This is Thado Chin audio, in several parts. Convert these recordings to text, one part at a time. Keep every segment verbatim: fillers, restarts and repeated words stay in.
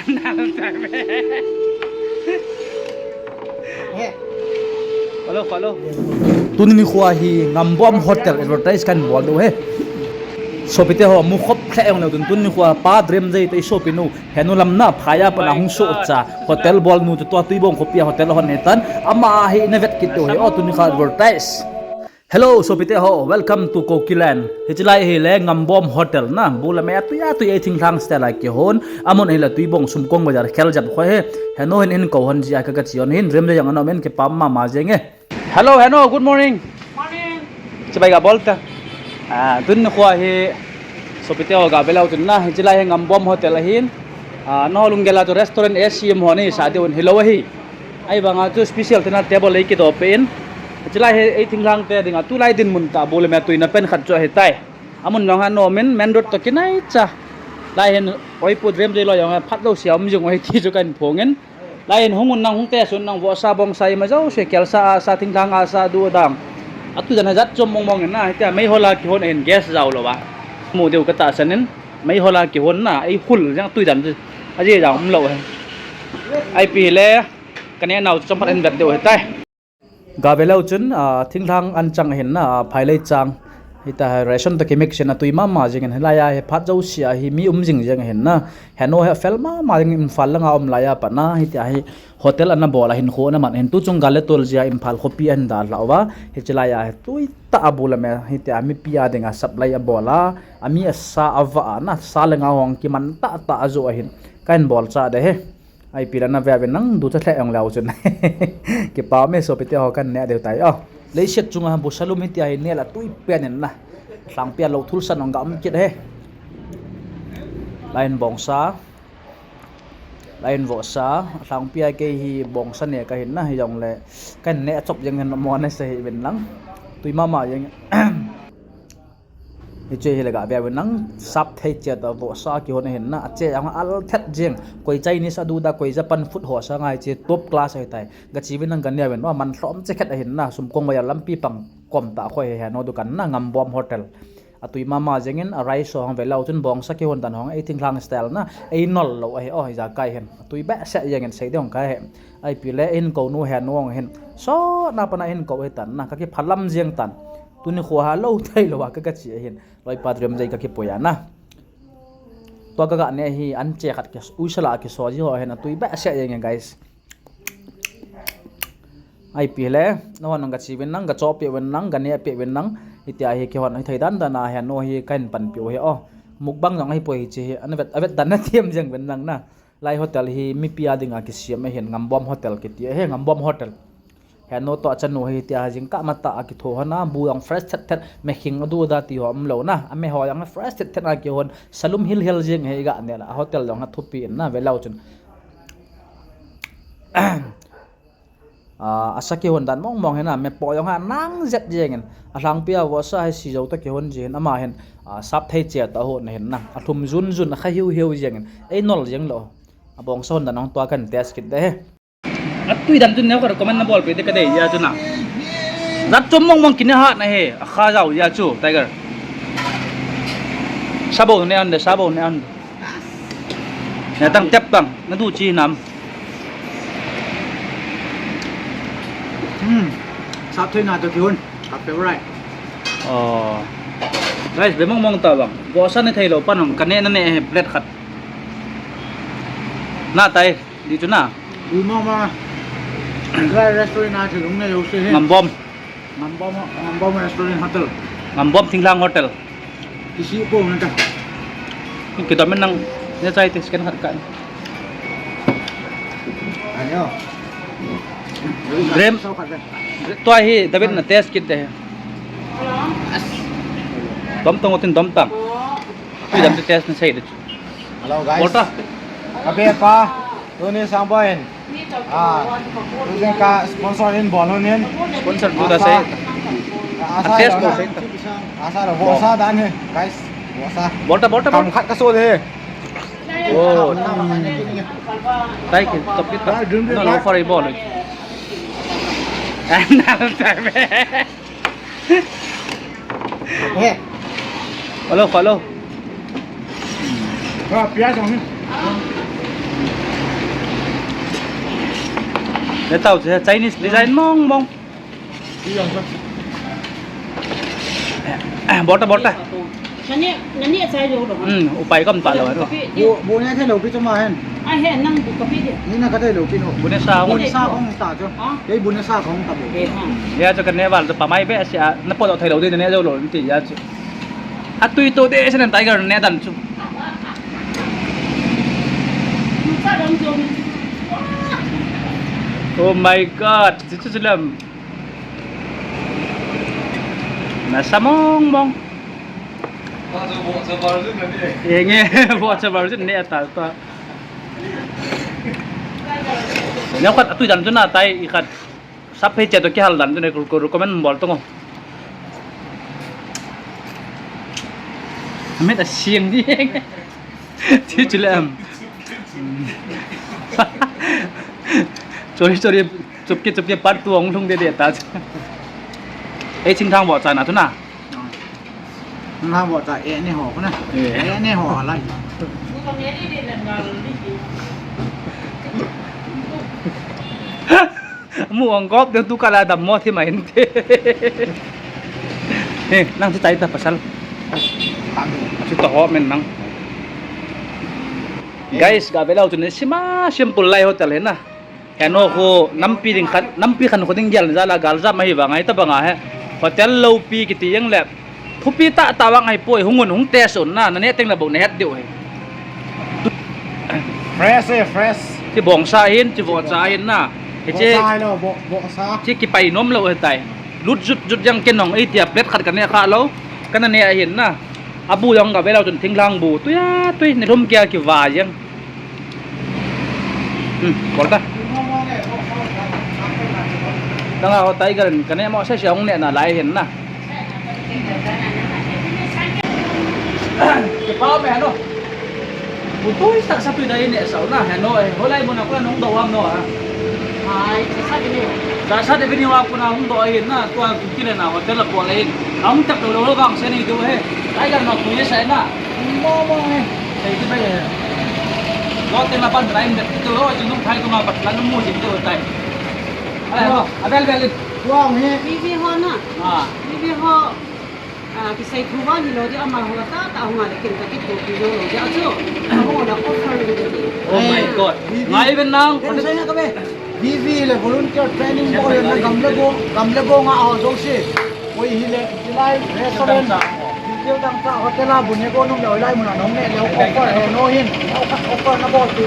Hello, hello. Tuni nikho hi Ngambom Hotel advertise kahin bol diu ahi. Sopite ho, mukhop lheh jongleu chun, tuni nikho Pa Dremjai toh i sopinu Henu Lamna phaiya pat a hung sohcha hotel bolnu chu tua Tuibong khopi a hotel ahon ahitan. Ama hi ina vet kit diu ahi o, tuni nikho advertise. Hello, sopite ho, welcome to Kukiland. Hiche lai hi le Ngambom Hotel na, bu le me atui atui ei thinglhang style a kihon, amun hi le Tuibong Sumkong Bazar khel jep khu ahi. Henu hin hin kou hon jia ka, ka chi hon hin, Dremjai jong ana um in, kipa mama jeng e. Hello, Henu, good morning. Morning. Chibai ga bol ta. Ah, tuni nikho hi sopite ho ga ve leu chun na, hiche lai hi Ngambom Hotel ahin. Ah, nangho lunggel a chu restaurant A C M ho nei sa diu ahin, hilou ahi. Ahivanga chu special tina table ei kidoh peh in. Hiche lai hi ei thinglhang te dinga tulai dinmun tah bu le me tuina pen khat chu ahitai. Amun jong ana um in, main road toh kinai cha. Lai hin oipu Dremjai loi jong phat jouse a um jing u ahi ti chu kahin phong in. Lai hin hung un lang, hung test un lang, vohsa bongsa ima jouse, kelsa ahsa, thinglhang ahsa, du dang. Atui dan hi jat chom mong mong in na, hitia meihol a kihon ahin, gas jao lou a. Mu diu ka tahsan in, meihol a kihon na, ei hul jeng, atui dan chu ajeh jang umlou ahi. Ipi hile, ka neh nau chu chomkhat in vet diu ahitai. Ga ve leu chun, ah, thinglhang an chang ahin na, ah, phailei chang. Hitia hi ration toh kimix in atui mama jeng in, hilai a hi phat jouse a hi mi um jing jeng ahin na. Henu hi afel mama jeng in, Imphal langa um lai a pat na, hitia hi hotel ana bol a hinkho ana man ahin, tu chung gal le tol jeh a Imphal khopi a ahin dalha uva. Hiche lai a hi tui tah a bu le me, hitia mipi a dinga supply abol a, ami asa avah a na, sa le nga hung kiman tah tah a joh ahin, kahin bolcha ding ahi. Ipi le na ve uvin lang, ducha lheh jongleu chun. Kipa me sopite ho, kahin neh diu tai o. Leiset chunga bu salum hitia hi neh le atui pen in na. Lhangpi a lou thulsan jong ga um kit ahi. Lai hin bongsa. Lai hin vohsa. Lhangpi a kei hi bongsa neh kahin na, hijongle kahin neh achop jeng hin mo na sei hih uvin lang. Tui mama jeng. Hiche hi le ga ve uvin lang, sap thei cheh tah vohsa kihon ahin na, ache jong al thet jeng, koi Chinese aduda, koi Japan food ho sanga hiche top class ahitai. Ga chi uvin lang ga neh uvin, o, man lhom che khat ahin na, Sumkong Bazar lampi pang kom tah khu ahi, Henu dukan na, Ngambom Hotel. Atui mama jeng in, a rice ho jong ve leu chun bongsa kihon dan ho jong ei thinglhang style na, ei nol lou ahi o, ijakai hin. Atui behseh jeng in sei ding jong kahe. Ipi le, ei hin kou nu Henu jong hin. Sot na pat a hin kou ahitan na, ka kiphalam jeng tan. Tuni nikho hi lou thei lou a ka, ka chi ahin. Loipa Dremjai ka kipui a na. Tua ka ga neh hi an che khat kis, uisa la kiso ji ho ahin, atui behseh jeng e guys. Ipi le, nahon jong ga chi uvin lang, ga cho peh uvin lang, ga neh peh uvin lang. Hitia hi kihon ahi thei dan dan a, Henu hi kahin panpi u ahi o. Mukbang jong ahipoi hiche hi, ana vet, avet dan na them jeng uvin lang na. Lai hotel hi mipi a dinga kisem ahin, Ngambom Hotel kiti ahi, Ngambom Hotel. Henu toh achanu hi tia jingkah matah a kitho hon a, bu jong fresh thet thet, mekhing aduda ti ho umlou na, ame ho jong fresh thet thet a kihon, salum hil hel jeng ahi ga neh le, a hotel jong athupi in na, ve leu chun. Ah, asa kihon dan mong mong hin na, me po jong anang jet jeng in, alhangpi a vohsa hi si jou toh kihon ji hin, ama hin, ah, sap thei cheh tah hon ahin na, alhum jun jun, akha hiu hiu jeng in, ei nol jeng lou. Abongsa hon dan jong tua kahin test kit ding ahi. Atui dan chu neo ka recommend na bol peh ding ka dei jeh a chu na. Jat chom mong mong kine hat na hi, akha jao jeh a chu, Tiger. Sabo ne an de, sabo ne an de. Ne tang tep tang, na du chi nam. Hmm. Sap thei na toh kihon, ka favorite. Oh. Guys, be mong mong ta bang. Vohsa ne thei lou pan jong, ka neh na neh hi plate khat. Na tai. Di chu na. Ui mama. Dry restaurant a thilung na yo se he. Ngambom. Ngambom, Ngambom restaurant hotel. Ngambom Thinglhang Hotel. Kisi po na ta. Kidom in lang ne chai te scan khat ka. Ayo. Drem. Sao khat ve. Tua hi David na test kit de. Dom tang utin dom tang. Tui dan te test na sei de. Hello guys. Bol ta. Ka be pa. Tuni sang boy in. Ah. Tuni ka sponsor in bol hon in. Sponsor tu da sei. Asa, asa test bol sei ta. Asa da vohsa dan he, guys. Vohsa. Bol ta, bol ta, bol. Kam khat ka so de. Oh. Tai ki, top ki ta. No, no, for i bol. Hello, hello. Ah, piyaj jong hi. Hetau chu Chinese design mong mong. Bol ta, bol ta. Nani, nani a chai jo lo. Hmm, upai kam ta lo. Bu, bu ne thei lo pi chu ma hen. Ai he, nang bu ka pi de. Ni na ka thei lo pi no. Bu ne sa. Bu ne sa kong ta chu. Ha? Kei bu ne sa kong ta bu. Ke ha. Ya chu ka ne val chu pa mai be sia, na po lo thei lo de ne jo lo ti ya chu. Atui to de sen Tiger ne dan chu. Oh my God, chu chu lam. Nasa mong mong. Enge, bo cha bar jin ne ta ta. Neo khat atui dan chu na tai i khat. Sap phei che to kihal dan chu ne kul kul comment bol to ngo. Amit a siang di. Ti chu le am. Sorry, sorry. Chupki, chupki part two ong lhung de de ta. Ei, chingthang bo cha na tu na. Chingthang bo cha e ne ho ko na. Eh. E ne ho lai. Mu ang gop de tu kala dam mo thi mai inte. Eh, nang chu chai ta pasal. Chu ta ho men nang. Guys, ga ve lou chu ne sima simple lai hotel he na. Heno khu nampi ding khan, nampi khan khu ding gel jala gal jam ahi vang ahi ta banga he. Hotel lopi kiti jeng le. Thupi tah tah vang ahi poi, hung un hung test un na, na ne teng le bou na het diu ahi. Fresh eh, fresh. Chi bong sa hin, chi bo cha hin na. He bo che. Sa lo, bo, bo sa. Chi kipai nom lou he tai. Lut jut jut jang ken hong ei tia plate khat ka ne kha lou. Ka na ne ahin na. Abu jong ka ve lou chun thinglhang bu. Tui a tui ni thum kia kiva jang. Hmm, bol ta. Nang a ho Tiger in ka ne mo se se hong ne na lai hin na. Kipa me hano. Utoi tak sa tui dai ne sa na hano eh. Holai mo na ko nong do am no a. Ai, sa sa ni. Sa sa de ni wa ko na hong do ai na ko a ku kile na hotel a ko le. Ang tak do lo bang se ni do he. Tiger na ku ye sa na. Mo mo he. Sai ki bai he. Lo te na pan rai ne tu lo ju nung thai tu ma pat la nu mu ji tu tai. Ai ho, a bel bel. Wa he. Vivi ho na. Ah. Vivi ho. Ah, kisei thu vang hilou di ama ho ta, ta hung a le kin ta kit to pi jo lou di a chu. Ama ho na offer lou di. Oh my God. Ngai ben nang. Kan sai na ka be. V V le volunteer training bo le na gam le go, gam le go nga ho jo si. Koi hi le, hilai restaurant. Detail dang ta hotel a bu ne go nung le, hilai mun a nong ne le offer he no hin. Offer na bo tu.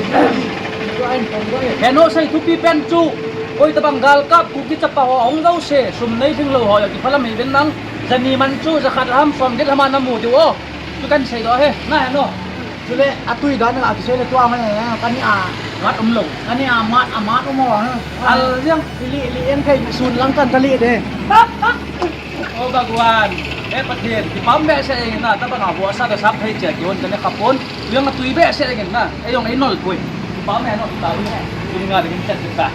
Tu a in pon go. He no sai thupi pen chu. Koi ta bang gal kap ku ki chapa ho hung jo se. Sum nei thing lou ho ya ki phalam hi ben nang. Jani man chu jakhat ham som get hama na mu diu o. Chu kan sei doh he, na he no. Chule atui dan a kisei le tua ngai na kani a. Mat um lou. Kani a mat a mat um o ha. Al jang. Ili ili en thei sun lang kan kali de. O Bhagwan, he Pathen, kipam behseh jeng in na, tabang a vohsa toh sap thei che kihon kane khapon, jong atui behseh jeng in na, eijong einol poi. Kipam e no, ta u ne, tun nga ding chat ta.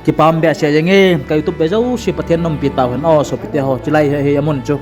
Kipam behseh jeng e, ka YouTube ve jouse Pathen in umpi tau hen, o sopite ho, chulai hi, hi amun chu.